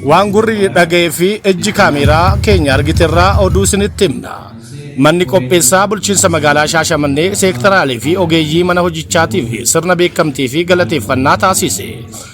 Waan gurri dhaga'ee fi ijji kaameeraa keenya argiterraa oduu isinitti himna. Manni qopheessaa bulchiinsa magaalaa Shaashamannee seektaraalee fi ogeeyyii mana hojichaatiif sirna beekamtii fi galateeffannaa taasise.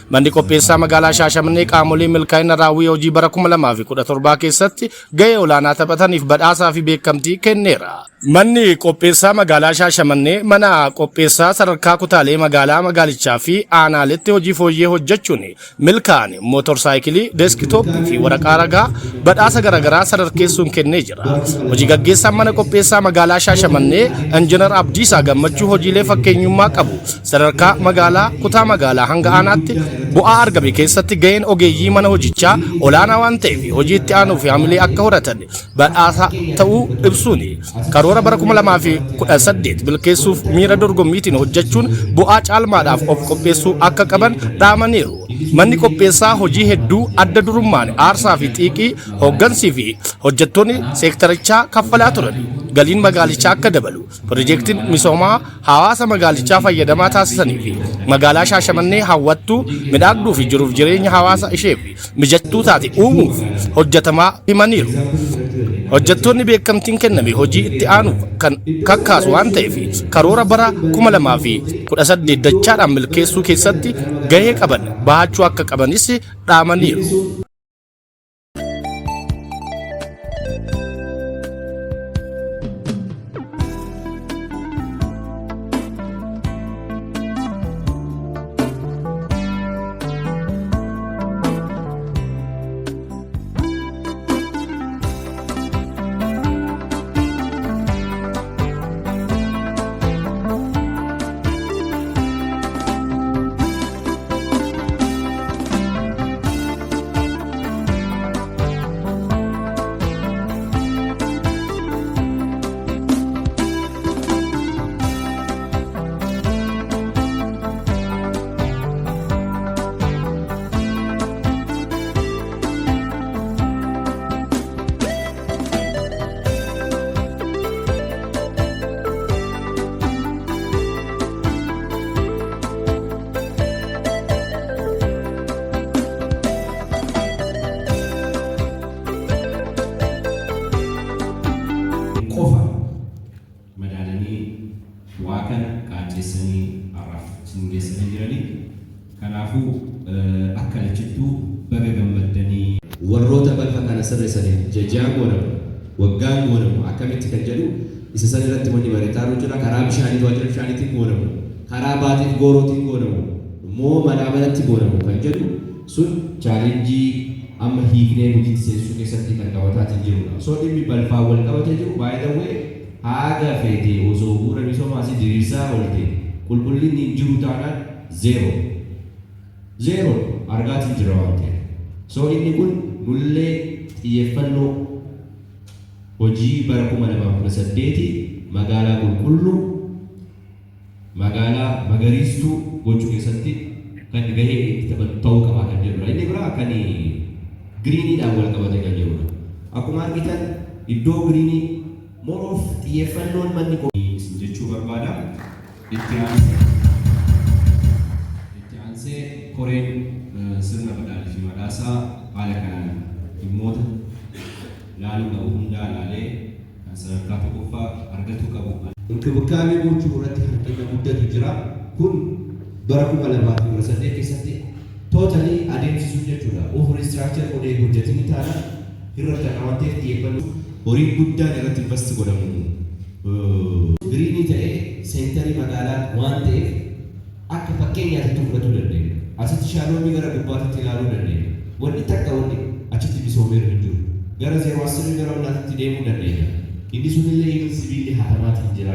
Manni qopheessaa magaalaa Shaashamannee qaamolee milkaa'ina raawwii hojii bara 2017 keessatti gahee olaanaa taphataniif badhaasaa fi beekamtii kenneera. Manni qopheessaa magaalaa Shaashamannee mana qopheessaa sadarkaa kutaalee magaalaa magaalichaa fi aanaaletti hojii fooyyee hojjechuun milkaa'an mootorsaayikilii, deeskitooppii fi waraqaa ragaa badhaasa garaagaraa sadarkeessuun kennee jira. Hojii gaggeessaan mana qopheessaa magaalaa Shaashamannee Injinar Abdiisaa Gammachuu hojiilee fakkeenyummaa qabu sadarkaa magaalaa kutaa magaalaa hanga aanaatti bu'aa argame keessatti gaheen ogeeyyii mana hojichaa olaanaa waan ta'eef hojii itti aanuu fi hamilee akka horatan badhaasa ta'uu ibsuun karoora bara 2018 milkeessuuf miira dorgommiitiin hojjechuun bu'aa caalmaadhaaf of qopheessuu akka qaban dhaamaniiru. Manni qopheessaa hojii hedduu adda durummaan aarsaa fi xiiqii hooggansii fi hojjettoonni seektarichaa kaffalaa turan galiin magaalichaa akka dabalu Pirojektiin misoomaa hawaasa magaalichaa fayyadamaa taasisanii fi magaalaa Shaashamannee hawwattuu, midhaagduu fi jiruuf jireenya hawaasa isheef mijattuu taate uumuuf hojjetamaa himaniiru. Hojjettoonni beekamtiin kenname hojii itti aanuuf kan kakkaasu waan ta'eef karoora bara 2018 dachaadhaan milkeessuu keessatti gahee qaban bahachuu akka qabanis dhaamaniiru. Qofa madaalanii waa kana qaaccessanii har'aaf isin geessanii jiranii. Kanaafuu akka lachittuu baga gammaddanii. Warroota balfa kana sirresaniif jajaan goonamu, waggaan goonamu akkamitti kan jedhu isa san irratti wanni mari'ataaru jira. Karaa bishaanii waajjira bishaaniitiin goonamu, karaa baatiif goorootiin goonamu moo manaa manatti goonamu kan jedhu sun challenge amma hiiknee hojiitti seensisuu keessatti kan qabataatiin jirudha. So dhimmi balfaan wal qabatee jiru by the way haga feete osoo bu'uura misoomaa asii diriirsaa oolte qulqullinni hin jiru taanaan zero. Zero argaatiin jira waan ta'eef. So inni kun nullee xiyyeeffannoo hojii bara 2018 magaalaa qulqulluu, magaalaa magariistuu gochuu keessatti kan gahee itti taphatu ta'uu qaba kan jedhudha. Inni biraa kan giriiniidhaan wal qabatee kan jirudha. Akkuma argitan iddoo giriinii more of xiyyeeffannoon manni isin jechuu barbaada. Itti aansee Itti aansee koreen sirna badhaalii fi badhaasaa haala kanaan dhimmoota laaluu qabu hundaa laalee kan sadarkaa 1ffaa argatuu qabu. Inkibikaabee gochuu irratti hanqina guddatu jira. Kun bara 2018 keessatti totally adeemsisuun jechuudha. Of restructure godhee hojjetini taanaan hin rakkata waan ta'eef xiyyeeffannoo. Horiin guddaan irratti invest godhamu. Giriinii ta'ee seentarii magaalaa waan ta'eef akka fakkeenyaatitti fudhatuu dandeenya. Asitti Shaaloomii gara gubbaatitti ilaaluu dandeenya. Wanni takka wanni achitti misoomeeru hin jiru. Gara zeeroo assirii gara onnaatitti deemuu dandeenya. Inni sunillee even sibiilli hatamaatiin jira.